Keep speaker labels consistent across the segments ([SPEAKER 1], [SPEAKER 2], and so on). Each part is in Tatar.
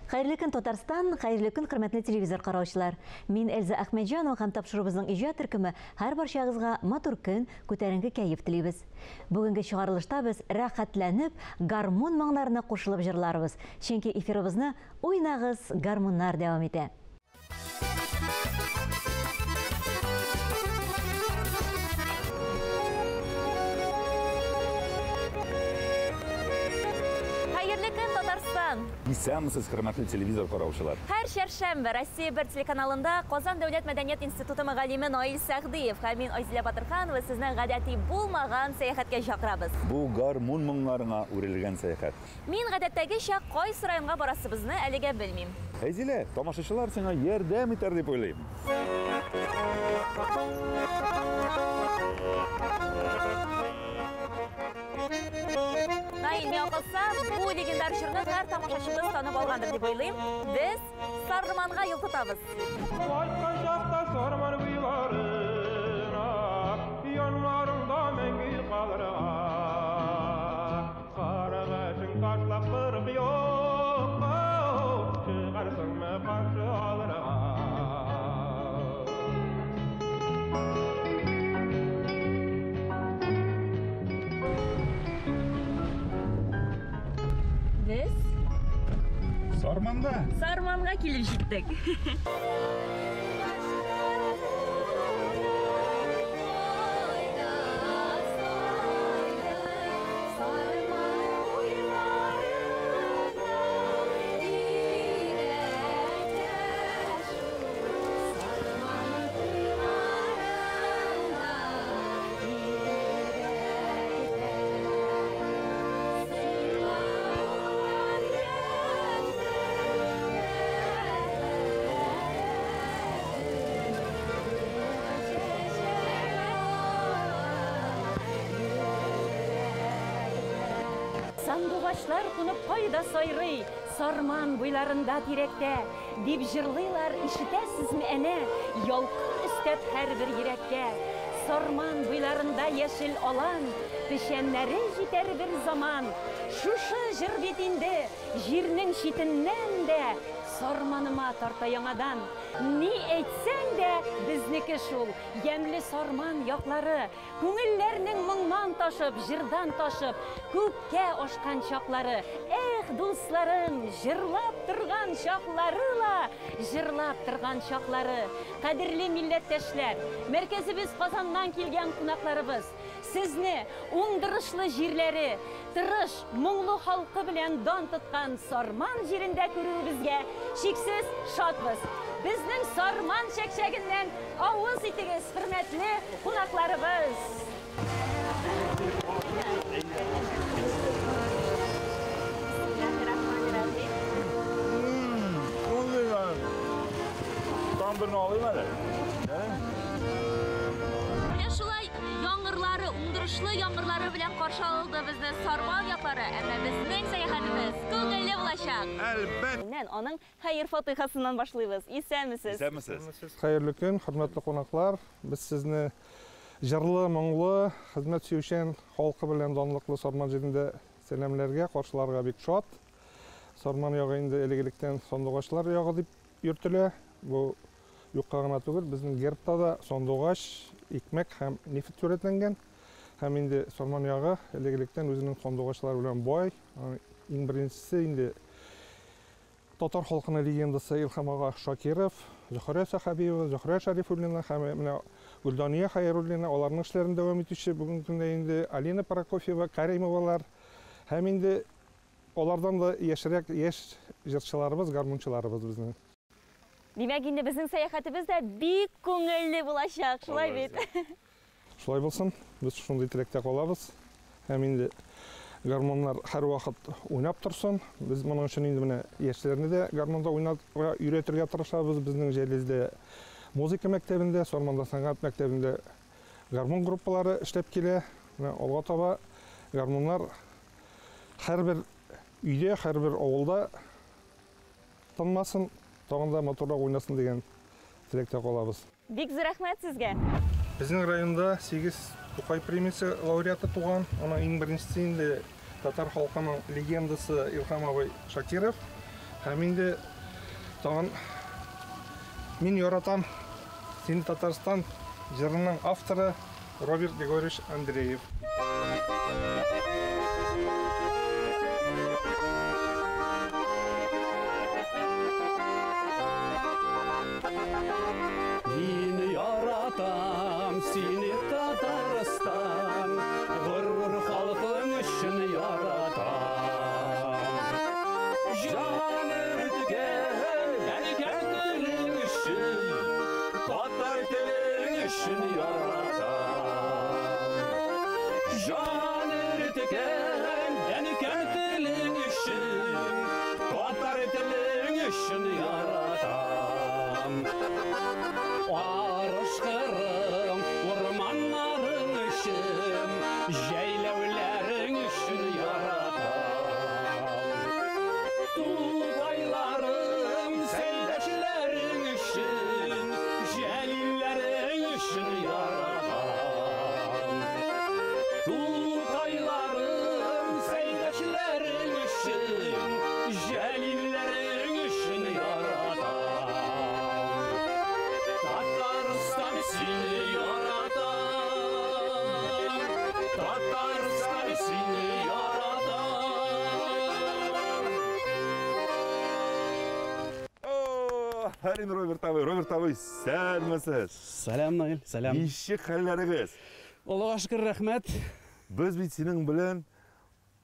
[SPEAKER 1] Хәерле көн, Татарстан, хәерле көн, хөрмәтле телевизор караучылар. Мин Эльза Әхмәтҗанова һәм тапшыруыбызның иҗат төркеме һәр барчагызга матур көн, күтәренке кәеф телибез. Бүгенге чыгарылышта без рәхәтләнеп гармун моңнарына кушылып җырларбыз, чөнки эфирыбызны Уйнагыз, гармуннар дәвам итә. Хәерле көн, Татарстан!
[SPEAKER 2] Исәнмесез, хөрмәтле телевизор караучылар!
[SPEAKER 1] Һәр чәршәмбе Россия бер телеканалында Казан дәүләт мәдәният институты мөгаллиме Наил Сәгъдиев һәм мин Айзилә Батырханова сезне гадәти булмаган сәяхәткә чакырабыз.
[SPEAKER 2] Бу гармун моңнарына үрелгән сәяхәт.
[SPEAKER 1] Мин гадәттәгечә кайсы районга барасыбызны әлегә белмим.
[SPEAKER 2] Айзилә, тамашачылар сиңа ярдәм итәр дип уйлыйм.
[SPEAKER 1] Наил, миңа калса, бу легендар җырны һәр тамашачыбыз танып алгандыр дип уйлыйм. Без Сарманга юл тотабыз.
[SPEAKER 3] Кайткан чакта Сарман буйларына, яннарыңда мәңге калырга. Карагашың ташлап кырык юкка, чыгарсыңмы каршы алырга.
[SPEAKER 1] Без
[SPEAKER 2] Сарманда.
[SPEAKER 1] Сарманга килеп җиттек. Сандугачлар кунып кайда сайрый, Сарман буйларында тирәктә, дип җырлыйлар, ишетәсезме әнә, ялкын өстәп һәрбер йөрәккә. Сарман буйларында яшел алан, печәннәре җитәр бер заман. Шушы җыр бит инде җирнең читеннән дә Сарманыма тарта яңадан. Ни әйтсәң дә, безнеке шул, ямьле Сарман яклары, күңелләрнең моңнан ташып, җырдан ташып, күккә ашкан чаклары. Эх, дусларым, җырлап торган чаклары ла, җырлап торган чаклары. Кадерле милләттәшләр, мәркәзебез Казаннан килгән кунакларыбыз, сезне уңдырышлы җирләре, тырыш, моңлы халкы белән дан тоткан Сарман җирендә күрүебезгә чиксез шатбыз. Безнең Сарман чәкчәгеннән авыз итегез, хөрмәтле кунакларыбыз.
[SPEAKER 2] Там берне алыйм әле.
[SPEAKER 1] Менә шулай яңгырлары, уңдырышлы яңгырлары белән каршы алды безне Сарман яклары. Әмма безнең сәяхәтебез күңелле булачак.
[SPEAKER 2] Әлбәттә.
[SPEAKER 1] Меннән аның хәер-фатыйхасыннан башлыйбыз. Исәнмесез.
[SPEAKER 2] Исәнмесез.
[SPEAKER 4] Хәерле көн, хөрмәтле кунаклар. Без сезне җырлы, моңлы, хезмәт сөючән халкы белән данлыклы Сарман җирендә сәламләргә, каршыларга бик шат. Сарман ягы инде элек-электән сандугачлар ягы дип йөртелә. Бу юкка гына түгел, безнең гербта да сандугач, икмәк һәм нефть сурәтләнгән. Һәм инде Сарман ягы элек-электән үзенең сандугачлары белән бай. Иң беренчесе инде татар халкының легендасы Илһам ага Шакиров, Зөһрә Сәхәбиева, Зөһрә Шәрифуллина һәм менә Гөлдания Хәйруллина, аларның эшләрен дәвам итүче бүгенге көндә инде Алина Прокофьева, Каримовалар һәм инде алардан да яшьрәк яшь җырчыларыбыз, гармунчыларыбыз безнең.
[SPEAKER 1] Димәк, инде безнең сәяхәтебез дә бик күңелле булачак, шулай бит?
[SPEAKER 4] Шулай булсын, без шундый теләктә калабыз. Һәм инде гармуннар һәрвакыт уйнап торсын. Без моның өчен инде менә яшьләрне дә гармунда уйнарга өйрәтергә тырышабыз. Безнең Җәлилдә музыка мәктәбендә, Сарманда сәнгать мәктәбендә гармун группалары эшләп килә. Менә алга таба гармуннар һәрбер өйдә, һәрбер авылда тынмасын, тагын да матуррак уйнасын дигән теләктә калабыз.
[SPEAKER 1] Бик зур рәхмәт сезгә.
[SPEAKER 4] Безнең районда 8 Тукай премиясе лауреаты туган. Аның иң беренчесе инде татар халкының легендасы Илһам абый Шакиров. Һәм инде тагын «Мин яратам сине, Татарстан» җырының авторы Роберт Григорьевич Андреев.
[SPEAKER 5] Мин яратам сине, Татарстан, горур халкың өчен яратам. Җан өрткән әнкәң телең өчен, татар телең өчен яратам. Җан өрткән әнкәң телең өчен, татар телең өчен яратам. Арыш-кырың, урманнарың өчен, җәйләүләрең өчен яратам. Тугайларың, Сәйдәшләрең өчен, Җәлилләрең өчен яратам. Тугайларың, Сәйдәшләрең өчен, Җәлилләрең өчен яратам. Татарстан, сине яратам. Татарстан, сине яратам.
[SPEAKER 2] Афәрин, Роберт абый, Роберт абый, исәнмесез.
[SPEAKER 5] Сәлам, Наил, сәлам.
[SPEAKER 2] Ничек хәлләрегез?
[SPEAKER 5] Аллага шөкер, рәхмәт.
[SPEAKER 2] Без бит синең белән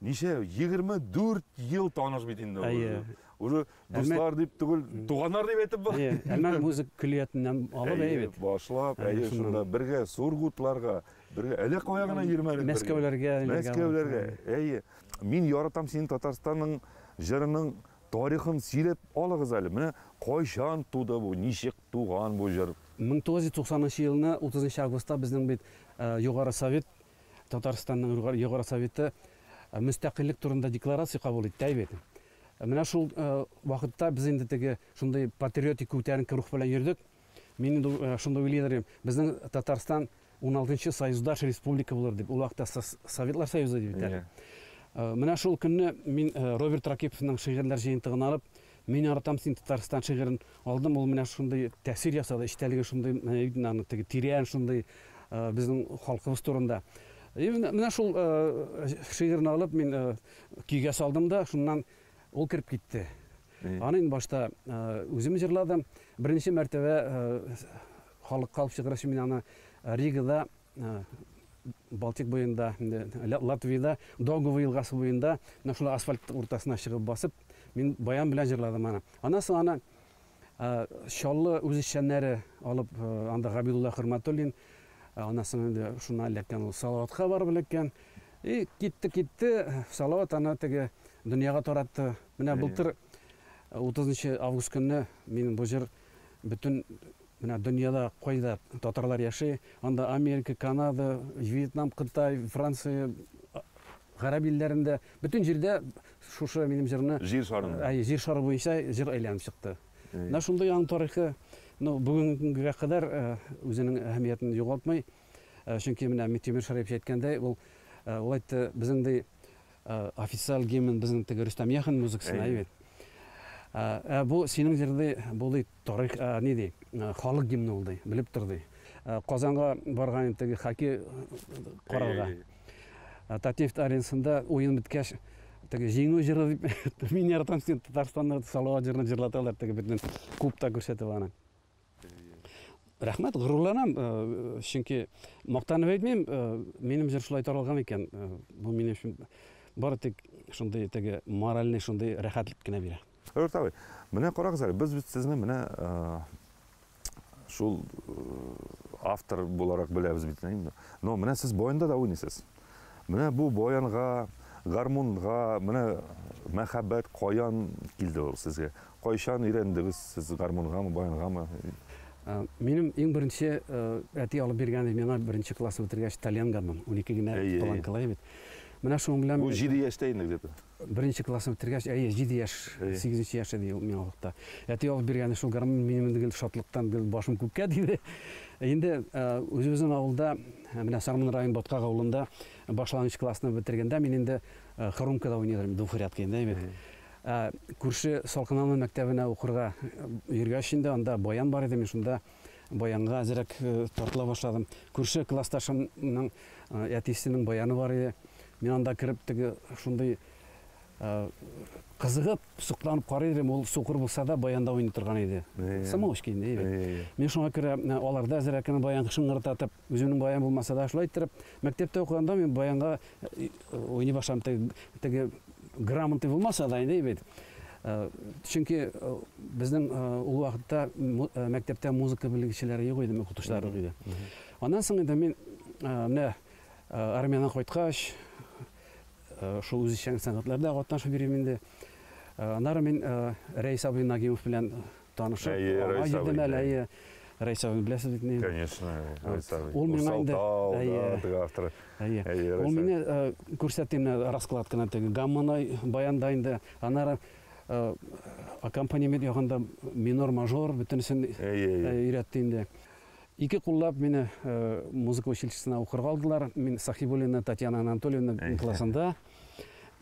[SPEAKER 2] ничә, 24 ел таныш бит инде.
[SPEAKER 5] Әйе.
[SPEAKER 2] Уже дуслар дип түгел, туганнар дип әйтеп була.
[SPEAKER 5] Әйе, Әлмәт музыка көллиятеннән алып әйе бит.
[SPEAKER 2] Башлап, әйе, шунда бергә Сургутларга, бергә әллә кая гына йөрмәдек.
[SPEAKER 5] Мәскәүләргә.
[SPEAKER 2] Мәскәүләргә, әйе. Мин яратам сине, Татарстанның җырының тарихын сөйләп алыгыз әле. Менә кайчан туды бу, ничек туган бу җыр?
[SPEAKER 5] 1990 елны 30 августта безнең бит Югары Совет, Татарстанның Югары Советы мөстәкыйльлек турында декларация кабул итте бит. Менә шул вакытта без инде теге шундый патриотик күтәренке рух белән йөрдек. Мин инде шундый уйлый идем, безнең Татарстан 16-нчы союздаш республика булыр дип. Ул вакытта Советлар Союзы дип әйтәләр. Менә шул көнне мин Роберт Ракиповның шигырьләр җыентыгын алып, «Мин яратам син, Татарстан» шигырен алдым. Ул менә шундый тәэсир ясады, эчтәлеге шундый, аны теге тирән шундый безнең халкыбыз турында. И менә шул шигырен алып мин көйгә салдым да, шуннан ул кереп китте. Аны инде башта үзем җырладым. Беренче мәртәбә халыкка алып чыгар өчен мин аны Ригада, Балтик буенда, инде Латвиядә, Даугава елгасы буенда, менә шул асфальт уртасына чыгып басып, мин баян белән җырладым аны. Аннан соң аны Чаллы үзешчәннәре алып, анда Габидулла Хөрмәтуллин, аннан соң инде шуннан эләккән ул Салаватка барып эләккән. И китте, китте, Салават аны теге дөньяга таратты. Менә былтыр 30 август көнне минем бу җыр бөтен менә дөньяда кайда татарлар яши, анда Америка, Канада, Вьетнам, Кытай, Франция, гарәп илләрендә, бөтен җирдә шушы минем җырны
[SPEAKER 2] Җир шарында.
[SPEAKER 5] Әйе, җир шары буенча җыр әйләнеп чыкты. Менә шундый аның тарихы, ну, бүгенге көнгә кадәр үзенең әһәмиятен югалтмый. Чөнки менә Минтимер Шарипович әйткәндәй, ул әйтте, безнең ди официаль гимн безнең теге Рөстәм Яхин музыкасына, әйе бит. Ә бу синең җырды, бу ди тарих, ни ди, халык гимны ул ди, белеп тор ди. Казанга барган идем теге хоккей карарга. Татнефть аренасында уен беткәч, теге җиңү җыры дип, «Мин яратам сине, Татарстанны» Салават җырын җырлаталар, теге бөтен клубта күрсәтеп аны. Рәхмәт, горурланам, чөнки мактанып әйтмим, минем җыр шулай таралган икән, бу минем өчен бары тик шундый теге моральный шундый рәхәтлек кенә бирә.
[SPEAKER 2] Роберт абый, менә карагыз әле, без бит сезне менә шул автор буларак беләбез бит инде. Но менә сез баянда да уйныйсыз. Менә бу баянга, гармунга, менә мәхәббәт каян килде ул сезгә? Кайчан өйрәндегез сез гармунгамы, баянгамы?
[SPEAKER 5] Минем иң беренче әти алып биргән миңа беренче класс бетергәч тальян гармун, 12 генә планкалай бит. Менә шуның белән
[SPEAKER 2] Бу 7 яшьтә инде где-то.
[SPEAKER 5] Беренче классны бетергәч, әйе, 7 яшь, 8 яшь иде миңа вакытта. Әти алып биргән шул гармун минем инде гел шатлыктан гел башым күккә тиде. Инде үзебезнең авылда, менә Сарман район Баткак авылында башлангыч классны бетергәндә мин инде хромкада уйный идем, двухрядка инде, әйе бит. Күрше Салкыналман мәктәбенә укырга йөргәч инде анда баян бар иде, мин шунда баянга әзрәк тартыла башладым. Күрше классташымның әтисенең баяны бар иде. Мин анда кереп теге шундый кызыгып, сокланып карый идем, ул сукыр булса да баянда уйный торган иде. Самоучка инде. Мин шуңа күрә аларда әзрәк кенә баян шыңгырдатып, үземнең баян булмаса да шулай иттереп, мәктәптә укыганда мин баянга уйный башладым. Теге грамотный булмаса да инде бит. Чөнки безнең ул вакытта мәктәптә музыка белгечләре юк иде, укытучылар юк иде. Аннан соң инде мин менә армиядән кайткач, шул үзешчән сәнгатьләрдә катнашып йөрим инде. Аннары мин Рәис абый Нагимов белән танышып, аңа йөрдем әле, әйе. Рәис абый беләсез бит инде.
[SPEAKER 2] Конечно, Рәис абый.
[SPEAKER 5] Ул миңа инде,
[SPEAKER 2] авторы.
[SPEAKER 5] Ул мине күрсәтте менә раскладканы теге гамманы баянда инде. Аннары аккомпанемент ягында минор, мажор бөтенесен өйрәтте инде. Ике куллап мине музыка училищесына укырга алдылар. Мин Сахибуллина Татьяна Анатольевна классында.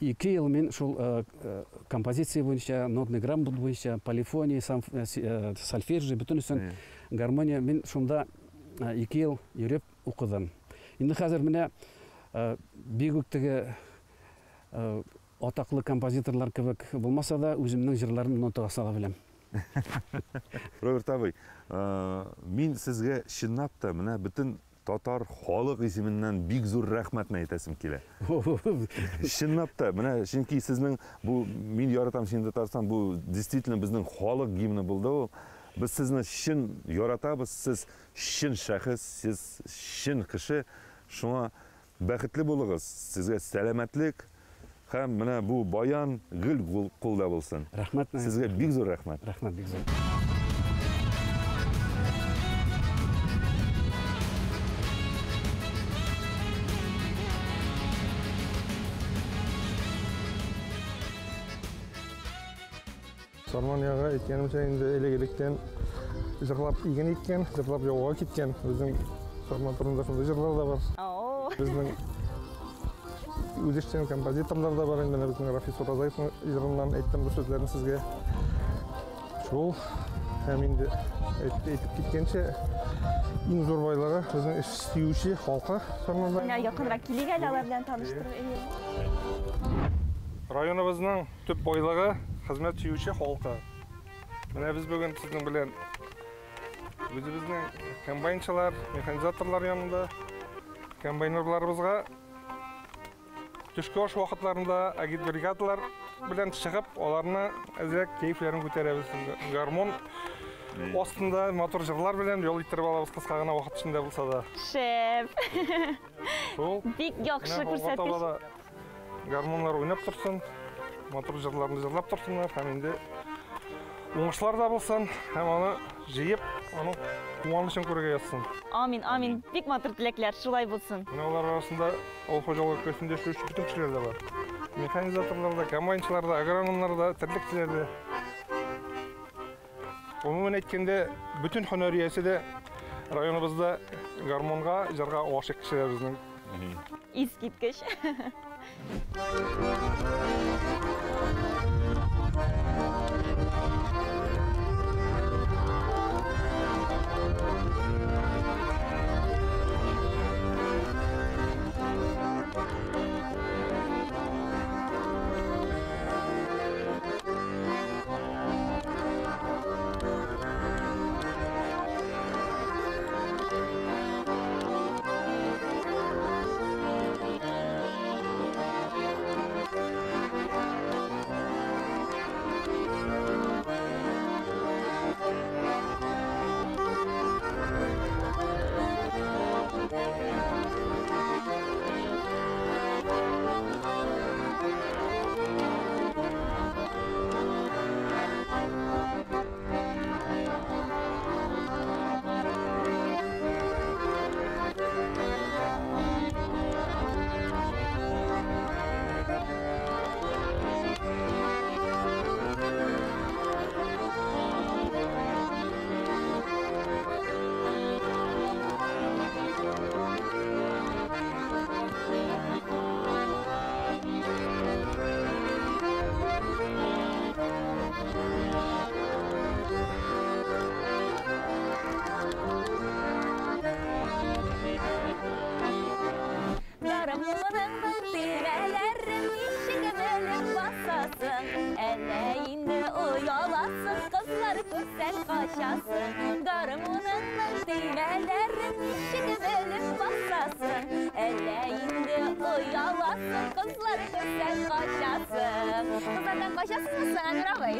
[SPEAKER 5] 2 ел мин шул композиция буенча, нотный грамота буенча, полифония, сольфеджио, бөтенесен гармония мин шунда 2 ел йөреп укыдым. Инде хәзер менә бик үк теге атаклы композиторлар кебек булмаса да, үземнең җырларымны нотага сала беләм.
[SPEAKER 2] Роберт абый, мин сезгә чынлап та менә бөтен татар халык исеменнән бик зур рәхмәтне әйтәсем килә. Чынлап та, менә чөнки сезнең бу мин яратам сине Татарстан, бу действительно безнең халык гимны булды ул. Без сезне чын яратабыз, сез чын шәхес, сез чын кеше. Шуңа бәхетле булыгыз, сезгә сәламәтлек һәм менә бу баян гел кулда булсын.
[SPEAKER 5] Рәхмәт.
[SPEAKER 2] Сезгә бик зур рәхмәт.
[SPEAKER 5] Рәхмәт бик зур.
[SPEAKER 4] Сарман ягы әйткәнемчә инде элек-электән җырлап иген иткән, җырлап яуга киткән. Безнең Сарман турында шундый җырлар да бар. Безнең үзешчән композиторлар да бар инде. Менә безнең Рафис Уразаевның җырыннан әйттем бу сүзләрне сезгә. Шул һәм инде әйтеп киткәнчә, иң зур байлыгы безнең эш сөюче халкы Сарманда.
[SPEAKER 1] Менә якынрак килик әле, алар белән таныштырып.
[SPEAKER 4] Районыбызның төп байлыгы хезмәт сөюче халкы. Менә без бүген сезнең белән үзебезнең комбайнчылар, механизаторлар янында комбайнерларыбызга төшке аш вакытларында агитбригадалар белән чыгып, аларны әзрәк кәефләрен күтәрәбез. Гармон астында матур җырлар белән ял иттереп алабыз кыска гына вакыт эчендә булса да.
[SPEAKER 1] Шәп.
[SPEAKER 4] Шул.
[SPEAKER 1] Бик яхшы күрсәткеч.
[SPEAKER 4] Гармоннар уйнап торсын, матур җырларны җырлап торсыннар һәм инде уңышлар да булсын, һәм аны җыеп, аның куанычын күрергә язсын.
[SPEAKER 1] Амин, амин. Бик матур теләкләр, шулай булсын.
[SPEAKER 4] Менә алар арасында авыл хуҗалыгы өлкәсендә эшләүче бөтен кешеләр дә бар. Механизаторлар да, комбайнчылар да, агрономнар да, терлекчеләр дә. Гомумән әйткәндә, бөтен һөнәр иясе дә районыбызда гармонга, җырга гашыйк кешеләр безнең.
[SPEAKER 1] Искиткеч. күрсәң качасың. Гармуныңның төймәләрен ничек белеп басасың? Әллә инде ояласың, кызлар күрсәң качасың. Кызлардан качасызмы соң, Әнвәр абый?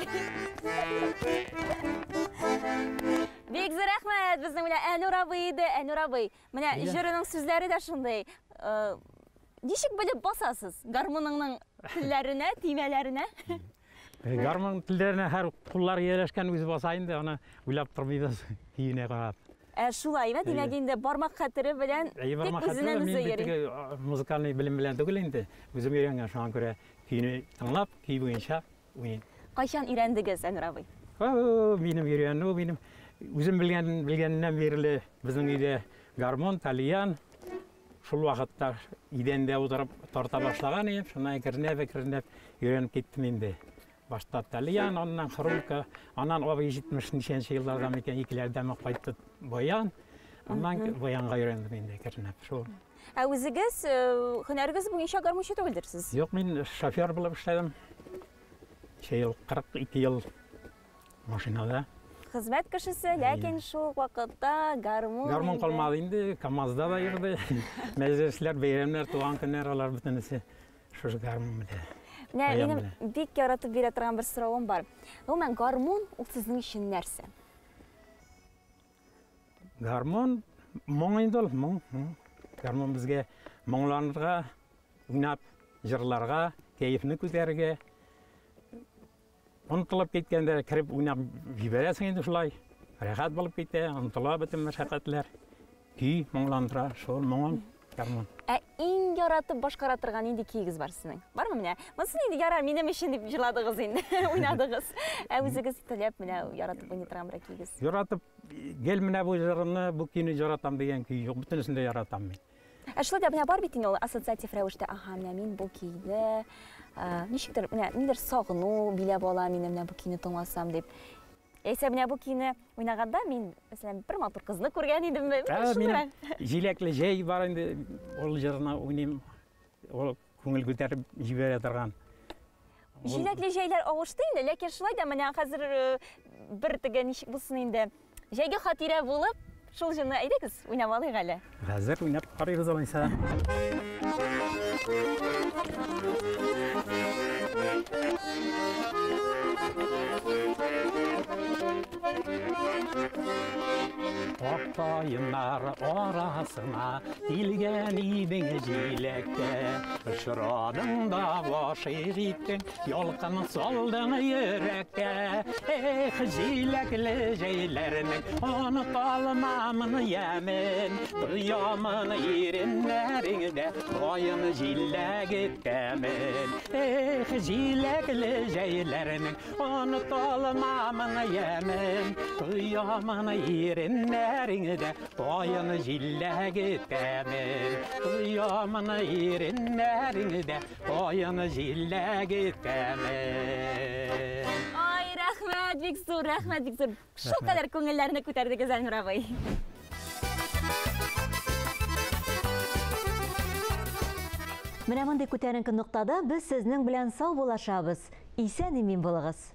[SPEAKER 1] Бик зур рәхмәт, безнең белән Әнвәр абый иде. Әнвәр абый, менә җырының сүзләре дә шундый. Ничек белеп басасыз гармуныңның телләренә, төймәләренә?
[SPEAKER 6] Гармун телләренә һәр куллар ияләшкән, үзе баса инде, аны уйлап тормыйбыз, көенә карап.
[SPEAKER 1] Шулай, димәк инде бармак хәтере белән тик үзеннән үзе йөри.
[SPEAKER 6] Музыкальный белем белән түгел инде, үзем өйрәнгән, шуңа күрә көйне тыңлап, көй буенча уйныйм.
[SPEAKER 1] Кайчан өйрәндегез, Әнвәр абый?
[SPEAKER 6] Минем өйрәнү, минем үзем белгәннән бирле безнең өйдә гармун, тальян. Шул вакытта идәндә утырып тарта башлаган идем, шуннан әкренләп-әкренләп өйрәнеп киттем инде. Башта тальян, аннан хрумка, аннан абый 70 ничәнче елларда микән, икеләрдәме кайтты баян. Аннан баянга өйрәндем инде әкренләп шул.
[SPEAKER 1] Ә үзегез һөнәрегез буенча гармунчы түгелдерсез?
[SPEAKER 6] Юк, мин шофер булып эшләдем. Ничә ел, 42 ел машинада.
[SPEAKER 1] Хезмәт кешесе, ләкин шул вакытта гармун
[SPEAKER 6] Гармун калмады инде, КАМАЗда да йөрде. Мәҗлесләр, бәйрәмнәр, туган көннәр, алар бөтенесе шушы гармун белән.
[SPEAKER 1] Менә минем бик яратып бирә торган бер соравым бар. Гомумән, гармун ул сезнең өчен нәрсә?
[SPEAKER 6] Гармун моң инде ул, моң. Гармун безгә моңланырга, уйнап җырларга, кәефне күтәрергә. Онытылып киткәндә кереп уйнап җибәрәсең инде шулай. Рәхәт булып китә, онытыла бөтен мәшәкатьләр. Көй моңландыра, шул моңын гармун.
[SPEAKER 1] Ә иң яратып башкара торган нинди көегез бар сезнең? Бармы менә? Монысын инде ярар, минем өчен дип җырладыгыз инде, уйнадыгыз. Ә үзегез теләп менә яратып уйный торган бер көегез?
[SPEAKER 6] Яратып, гел менә бу җырны, бу көйне яратам дигән көй юк, бөтенесен дә яратам мин.
[SPEAKER 1] Ә шулай да менә бар бит инде ул ассоциатив рәвештә, аһа, менә мин бу көйне, ничектер, менә нидер сагыну биләп ала мине, менә бу көйне тыңласам дип. Яисә менә бу көйне уйнаганда мин, мәсәлән, бер матур кызны күргән идем.
[SPEAKER 6] Минем җиләкле җәй бар инде, ул җырны уйныйм, ул күңел күтәреп җибәрә торган.
[SPEAKER 1] Җиләкле җәйләр авышты инде, ләкин шулай да менә хәзер бер теге ничек булсын инде, җәйге хатирә булып, шул җырны әйдәгез, уйнап алыйк әле.
[SPEAKER 6] Хәзер уйнап карыйбыз алайса. Ак-каеннар арасына килгән идең җиләккә, очрадың да гашыйк иттең, ялкын салдың йөрәккә. Эх, җиләкле җәйләрнең оныталмамын ямен, тоямын иреннәреңдә каен җиләге тәмен. Эх, җиләкле җәйләрнең оныталмамын ямен, тоямын иреннәреңдә каен җиләге тәмен. Тоямын иреннәреңдә каен җиләге тәмен.
[SPEAKER 1] Ай, рәхмәт, бик зур, рәхмәт, бик зур. Шул кадәр күңелләрне күтәрдегез, Әнвәр абый.
[SPEAKER 7] Менә мондый күтәренке ноктада без сезнең белән сау булашабыз. Исән-имин булыгыз.